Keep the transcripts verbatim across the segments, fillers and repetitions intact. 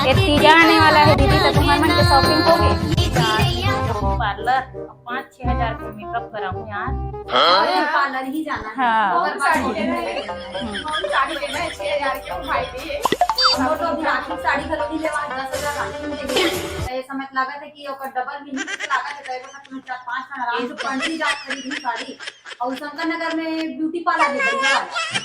ये तीजा आने वाला है दीदी, तो तुम्हार मन के shopping हो गे? पार्लर पाँच छह हजार के makeup कराऊं यार। अरे, पार्लर ही जाना है। हाँ। और साड़ी लेना है। कौन साड़ी लेना है? छह हजार के भाई दिए। हम लोग तो अभी राखी की साड़ी खरीदी ले, वहाँ दस हजार राखी में दे दिए। ऐसा मत लागत है कि ओकर डबल भी नहीं लागत है, तो एक वक्त में चार पाँच ठन आराम से पंडी जात खरीदी साड़ी। और शंकर नगर में ब्यूटी पार्लर है बढ़िया वाला,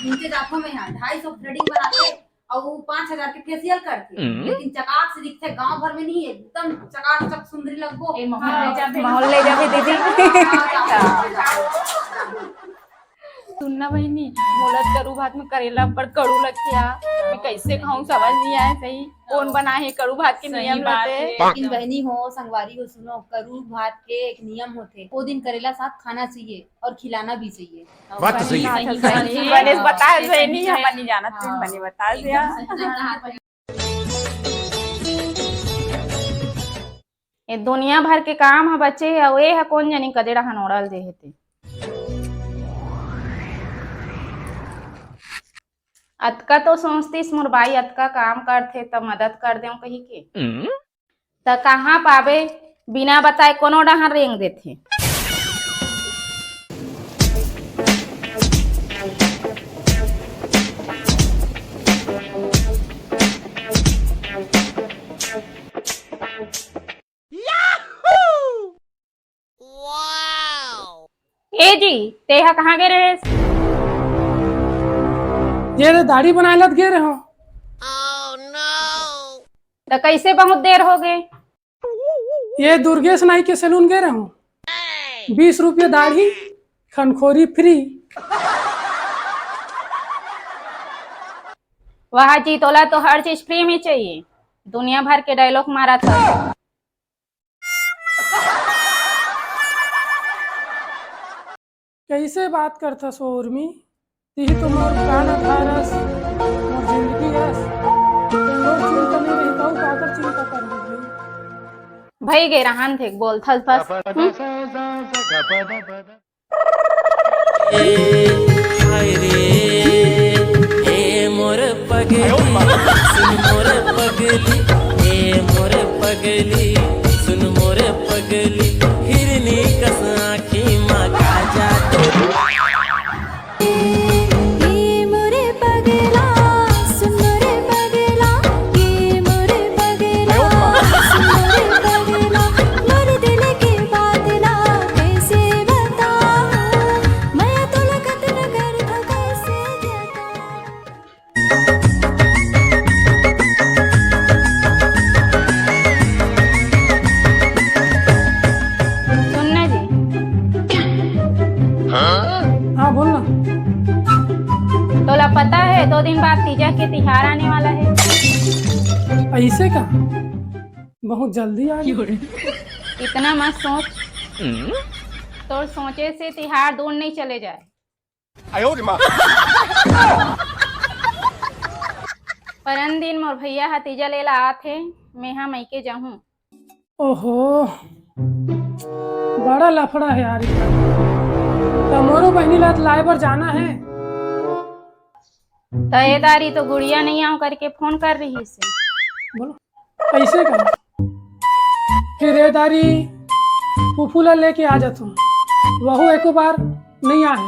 उनके जाथो में यहाँ ढाई सौ threading बनाते और पाँच हजार के फेशियल करते, हम्म। लेकिन चकाक से दिखते, गांव भर में नहीं, एकदम चकाक चक सुंदरी लगबो। ए, माहौल ले जाबे। माहौल ले जाबे दीदी। हाँ, जाबे, जाबे, जाबे। सुनना बहिनी, मोला करू भात में करेला बड़ कड़ू लगथे यार, मैं कैसे खाऊं, समझ नहीं आए सही। कौन बनाए हे कड़ू भात के सही नियम बात रहते? है। लेकिन बहिनी हो, संगवारी हो, सुनो, करू भात के एक नियम होथे, वो दिन करेला साग खाना चाहिए और खिलाना भी चाहिए। बात तो सही है। सही, सही, सही। बने बताए सही नहीं, हम नहीं जानत थे, हाँ। बने बताए सही है। ये दुनिया भर के काम ह बचे हे, अउ ए ह कोन जनी कजड़ा हनोड़ल जे हे ते। अतका तो सोचतिस मोर बाई अतका काम करथे त मदद कर देव कही के। त कहाँ पाबे, बिना बताए कोनो डहर रेंग देथे। ए जी, तेहा कहाँ गे रहेस? ये रे दाढ़ी बनाए लत गे रहे हो। त कैसे बहुत देर हो गए? ये दुर्गेश नाई के सैलून गे रहे हो। बीस रुपये दाढ़ी, खनखोरी फ्री। वाह जी, तोला तो हर चीज फ्री में चाहिए। दुनिया भर के डायलॉग मारा था। कैसे बात करथस वो उर्मी? तिही तो मोर प्राण आधार अस, मोर जिंदगी अस। तोर चिंता नहीं रही, तो काकर चिंता करबो भाई? भई गे रहन थे, बोलथस बस। हम्म? हाय रे, ए मोर पगली, सुन मोर पगली, ए मोर पगली, सुन मोर पगली, हिरनी कस आँखी मा काजर। ए मोरे पगला, सुन मोरे पगला, ए मोरे पगला, सुन मोरे पगला, मोर दिल के बात ला कैसे बताऊं, मैं तो लगत नगर था कैसे जताऊं। सुनना जी। हाँ, बोल ना। तोला पता है, दो दिन बाद तीजा के तिहार आने वाला है। ऐसे का? बहुत जल्दी आ गया। इतना मत सोच, तोर सोचे से तिहार दूर नहीं चले जाए। परन दिन मोर भैया ह तीजा लेला आत हे, मेहा मइके जाहूं। ओहो, बड़ा लफड़ा है यार, इधर। त मोरो बहिनी ला त लाए बर जाना है। त ए दारी तो गुड़िया नहीं आऊं करके फोन कर रही से। बोलो, कैसे का? फिर ए दारी फूफू ला लेके आ जाथो, वहू एको बार नहीं आहे।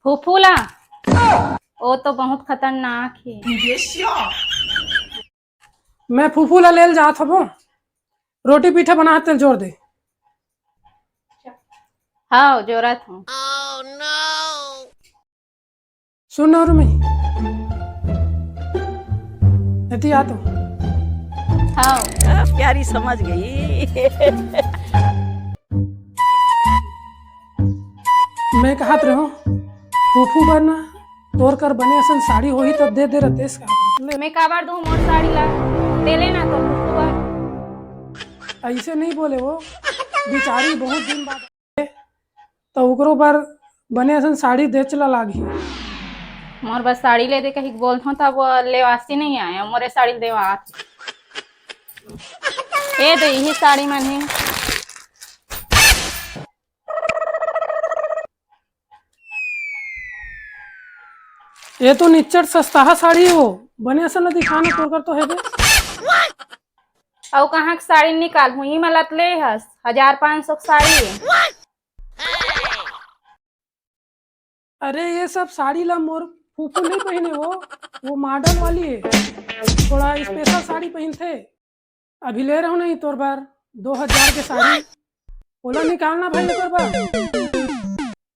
फूफू ला? ओ तो बहुत खतरनाक हे। मैं फूफू ला लेल जात हबो, रोटी पीठा बना तेल जोर दे। हाँ, जोरत हूँ। सुन ना उर्मी, एती आ तो। हाँ। आ, प्यारी समझ गई। मैं कहत रहो, फूफू बर ना, तोर कर बने असन साड़ी होही तो दे दे रतेस का। ले। मैं काबर दूं मोर साड़ी ला? दे लेना तो फूफू बर। ऐसे नहीं बोले वो, बिचारी बहुत दिन बाद तो ओकरो बर बने असन साड़ी देच ला लागही। मोर बस साड़ी ले दे कहिक बोलथों, तब वो लेवासी नहीं आया, मोरे साड़ी देवात। ए दे, यही साड़ी मन हे। ये तो निच्चट सस्ताहा साड़ी हे वो, बने असन ला दिखा ना, तोर कर तो हे बे। अउ कहाँ के साड़ी निकालहूँ, ई मला त ले हस, हजार पाँच सौ के साड़ी हे। अरे ये सब साड़ी ला मोर फूफू नहीं पहिने वो, वो मॉडल वाली हे, थोड़ा स्पेशल साड़ी पहिनथे। अभी ले रहूं नहीं तोर बर दो हजार के साड़ी, ओला निकालना भाई तोर बर।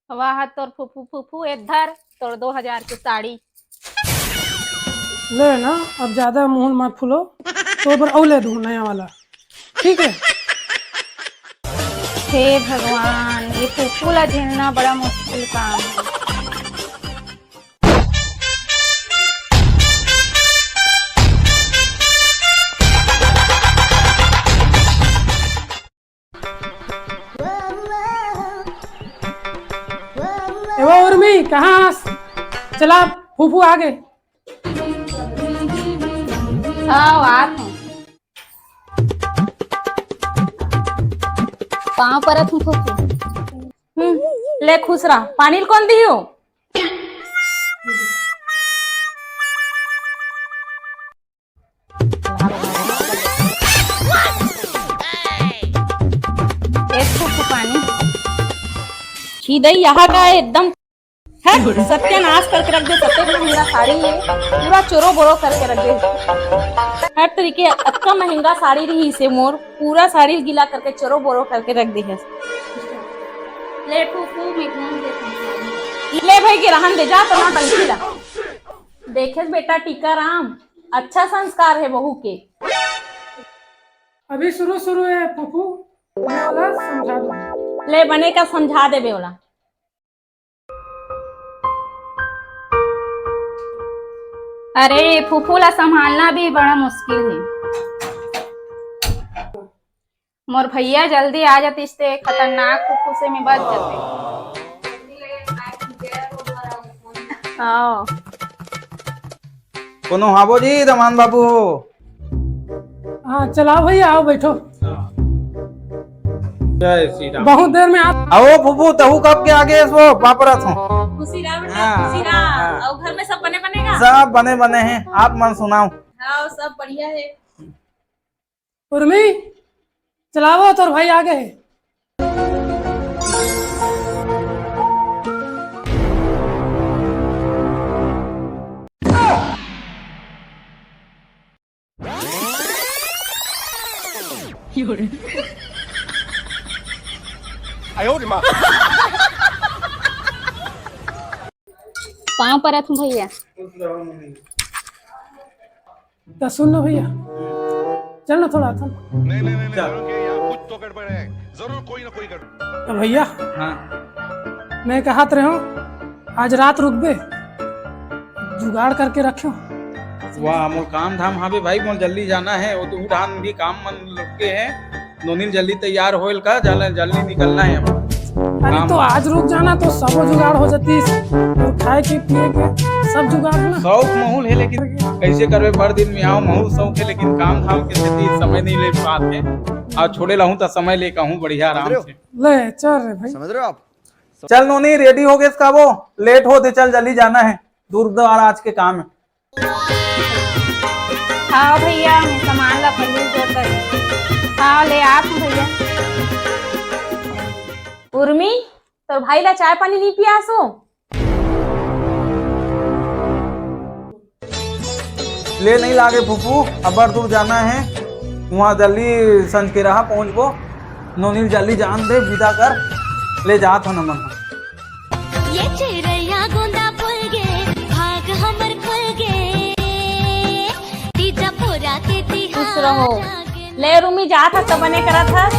वाह तोर फूफू फूफू, ए धर तोर दो हजार के साड़ी। ले ना, अब ज्यादा मुंह मत फुलो, तोर बर अउ ले दूं नया वाला, ठीक है? हे भगवान, ये फूफू ला झेलना बड़ा मुश्किल काम है। ए वो उर्मी, कहाँ हस? चला, फूफू आ गे। आओ, आत हूँ। पाँव परत हूँ फूफू। हम्म, ले खुश रह। पानी ल कोन दिही हो? एक फूफू पानी। छी दई, यहाँ का एकदम हट, सत्यानाश करके रख दे, सत्य महंगा साड़ी है, पूरा चोरो बोरो करके रख दे। हर तरीके अतका महंगा साड़ी रही से मोर, पूरा साड़ी गीला करके चोरो बोरो करके रख दे है। ले फूफू, मैं घूम देती हूँ। ले भाई के रहन दे, जा तना टंकी ला। देखे बेटा टीकाराम, अच्छा संस्कार है बहू के। अभी शुरू शुरू है फूफू, मैं ओला समझा दूँ। ले बने का समझा देबे ओला। अरे, फूफू ला संभालना भी बड़ा मुश्किल है। मोर भैया जल्दी आ जातिस ते खतरनाक फूफू से मैं बच जाते। हाँ। कोनो हाबो जी, दमान बाबू हो। हाँ, चलाओ भैया, आओ बैठो। जय श्री राम। बहुत देर में आप आओ फूफू, तहू कब के आगे सो बापरत हो। खुशी रहा बेटा, हाँ, खुशी रहा। हाँ। और घर में सब बने बने का? सब बने बने हैं, आप मन सुनाओ। हाँ, सब बढ़िया है। उर्मी, चलाओ, तोर भाई आगे है। पाँव परत हूँ भैया। तो सुन ना भैया, चल ना थोड़ा था। नहीं, नहीं, नहीं, नहीं, रुकिए, यहाँ कुछ तो गड़बड़ है, जरूर कोई ना कोई गड़बड़। तो भैया, हाँ। मैं कहत रहे हूँ, आज रात रुकबे, जुगाड़ करके रखो। वाह, मोर काम धाम हावे भाई, मोर जल्दी जाना है, वो तो उठान भी काम मन लटके हैं। नोनी ल जल्दी तैयार होइल का, जल-, जल्दी निकलना है अब। अरे काम तो आज रुक जाना तो सब जुगाड़ हो जाती, और खाए के पिए के सब जुगाड़ है ना। शौक महूल है, लेकिन कैसे करबे, बड़ दिन में आओ, महूल शौक है, लेकिन काम धाम के सेती समय नहीं ले पाते। आज छोड़े लाहूं तो समय ले कहूं बढ़िया आराम से। ले चल रे भाई। समझ रहे हो आप? चल नोनी, रेडी हो गेस का वो, लेट होत हे, चल जल्दी जाना है, दूर दराज के काम है। हाँ भैया, मैं सामान ला पहले जोर कर। हाँ, ले आत हूँ भैया। उर्मी, तोर भाई ला चाय पानी नहीं पियासो? ले नहीं लागे फूफू, अब्बड़ दूर जाना है, वहाँ जल्दी संझ के रहा पहुँचबो। नोनी ल जल्दी जान दे, विदा कर, ले जात हन हमन ह। ये चिरैया गोंदा फूल गे, भाग हमर खुल गे। तीजा पोरा के तिहार खुश रहो। आ गे। ले रूमी, जात हस त बने करत हस,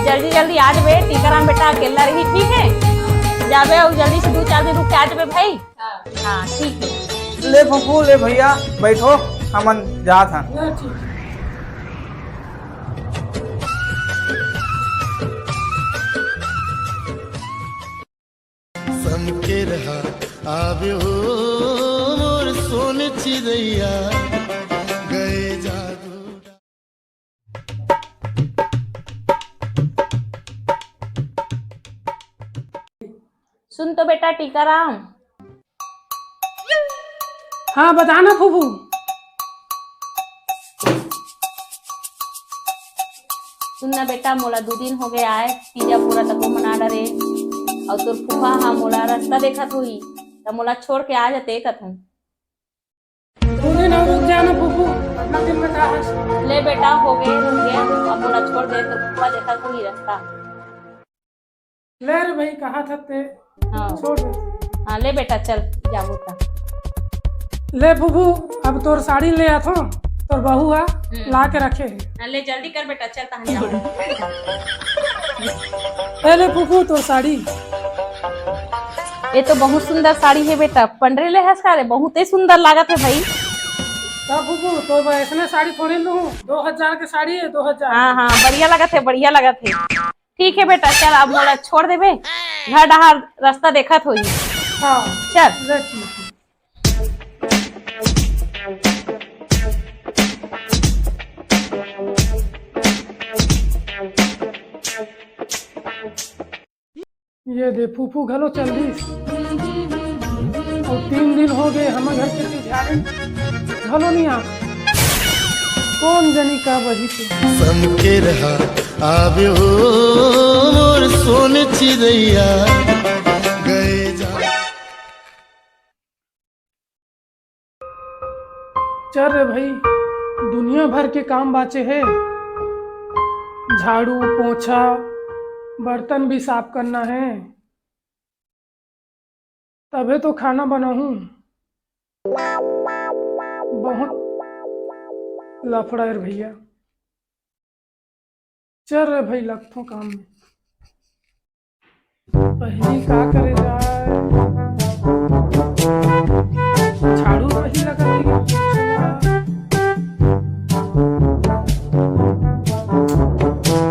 जल्दी जल्दी आ जबे। टीकाराम बेटा अकेला रही, ठीक है? जाबे अउ जल्दी से दू चार दिन रुक के आ जबे भाई। हाँ। हाँ, ठीक है। ले फूफू, ले भैया, बैठो, हमन जात हन। हाँ, ठीक है। समके रहा आवे हो मोर सोन चिरैया, गए जादू। सुन तो बेटा टीकाराम, हाँ, बता ना फूफू। सुन ना बेटा, मोला दू दिन हो गए आए, पिज्जा पूरा तको मना डरे, अउ तोर फूफा हा मोला रास्ता देखत होही, त मोला छोड़ के आ जाते कथन। दू दिन अउ रुक जाना फूफू, अतना दिन में का हस? ले बेटा, हो गए, रुक गए, अब मोला छोड़ दे, तोर फूफा देखत होही रास्ता। ले रे भाई, कहा था ते? हाँ। छोड़ दे। हाँ, ले बेटा, चल, जाबो ता। ले फूफू, अब तोर साड़ी ले आथो, तोर बहू हा हम्म। ला के रखे हे। हाँ, ले जल्दी कर बेटा, चल तहन जाबो। ए ले फूफू, तोर साड़ी। ये तो बहुत सुंदर साड़ी है बेटा, पंडरी ले हस का रे, बहुत ही सुंदर लागत है भाई। का फूफू, तो मैं ऐसने साड़ी थोड़ी लूँ, दो हजार के साड़ी है, दो हजार। हाँ हाँ, बढ़िया लागत है, बढ़िया लागत है। ठीक है बेटा, चल अब मोला छोड़ देबे, घर डहार रास्ता देखत होही। हाँ। चल। ले ठीक है। ये दे फूफू घलो चल दिस। अउ तीन दिन हो गए हमर घर के झाड़े घलो नहीं आ। कौन जनी का बही तू। समके रहा आवे हो मोर सोन चिरैया गए जा। चल रे भाई, दुनिया भर के काम बाचे हे, झाड़ू पोछा बर्तन भी साफ करना है, तभे तो खाना बनाहूँ। बहुत लफड़ा है रे भैया। चल रे भाई, लगथों काम में। पहली का करे जाए, झाड़ू वही लगा देंगे।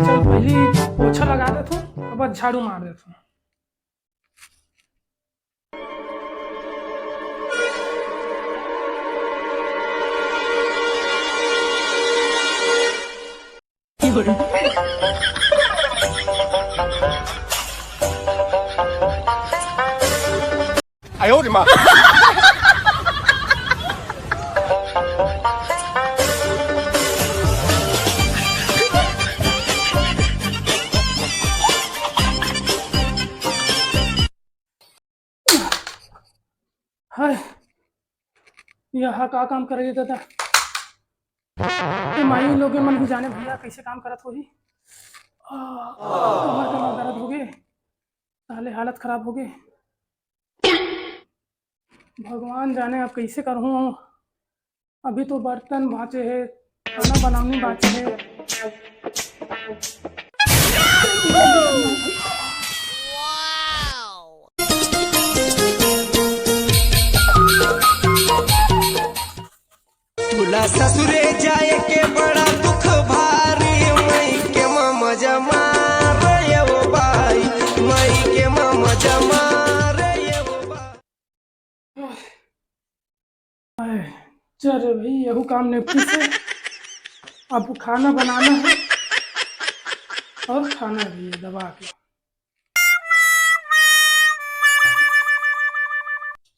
चल पहली पोछा लगा देथों, अब झाड़ू मार देथों। हाय, यह का काम करे दादा? ये माई लोग मन भी जाने भैया कैसे काम करत होही। आ, कमर कमर दर्द हो गए, साले हालत खराब हो गए। भगवान जाने अब कैसे करहूँ। अभी तो बर्तन बाँचे हे, खाना बनानी बाँचे हे। तुला ससुरे जाए के बड़ा दुख भारी, मई के मम जमा रे ओ बाई, मई के मम जमा रे ओ बाई। आय, चल रे भाई, यहू काम निपटी से। अब खाना बनाना है और खाना भी है दबा के।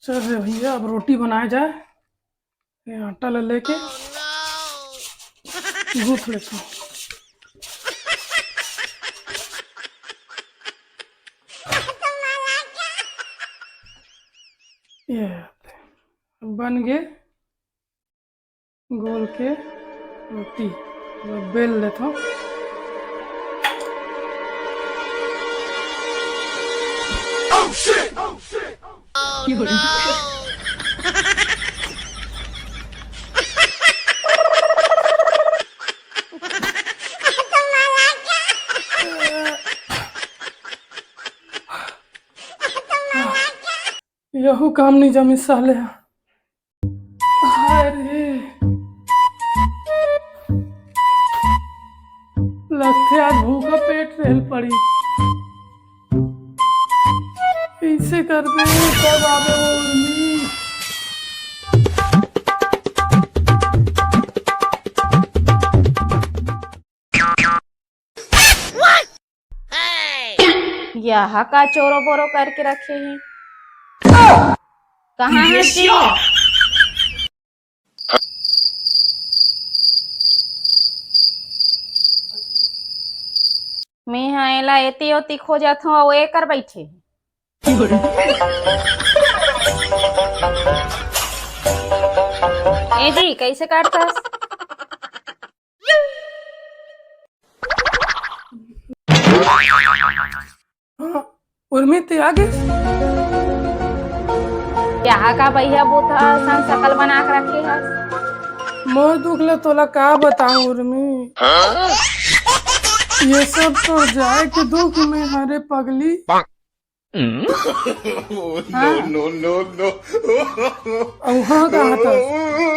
चल रे भैया, अब रोटी बनाया जाए। ये आटा ला लेके गूंथ लेता हूँ। ये बन गए गोल के रोटी। बेल लेता हूँ। यहू काम नहीं जमी साले। हाय रे, लगथे आज भूखा पेट रहल पड़ी। कैसे करबे, कब आबे वो उर्मी? यह का चोरो बोरो करके रखे हैं? कहाँ है चीज? एला एती ओती खोजत हूँ, अउ एकर बैठे। ए जी, कैसे काटथस? हाँ, उर्मी, ते आ गे? यहाँ का भैया बूथा असन सकल बना के रखे हस? मोर दुख ल तोला का बताऊं उर्मी? ये सब तोर जाए के दुख में हरे पगली। हाँ? No, no, no। अउ हाँ, कहा था?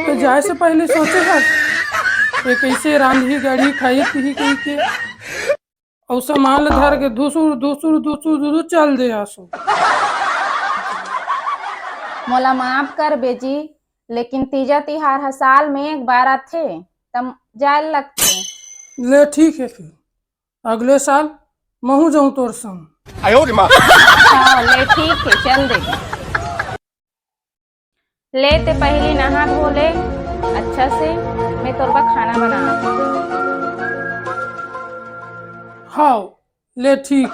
तो जाए से पहले सोचे हस, ये कैसे रांधी गढ़ी खाई पी कही के? अउ सामान ल धर के धुसुर, धुसुर, धुसुर, धुसुर चल दे आसो। मोला माफ करबे जी, लेकिन तीजा तिहार ह साल में एक बार आथे, त जाए ल लगथे। ले ठीक हे फिर, अगले साल महूँ जाऊँ तोर संग। हाँ, ले ठीक हे, चल दे। ले ते पहली नहा धो ले अच्छा से, मैं तोर बर खाना बना। हाँ, ले ठीक।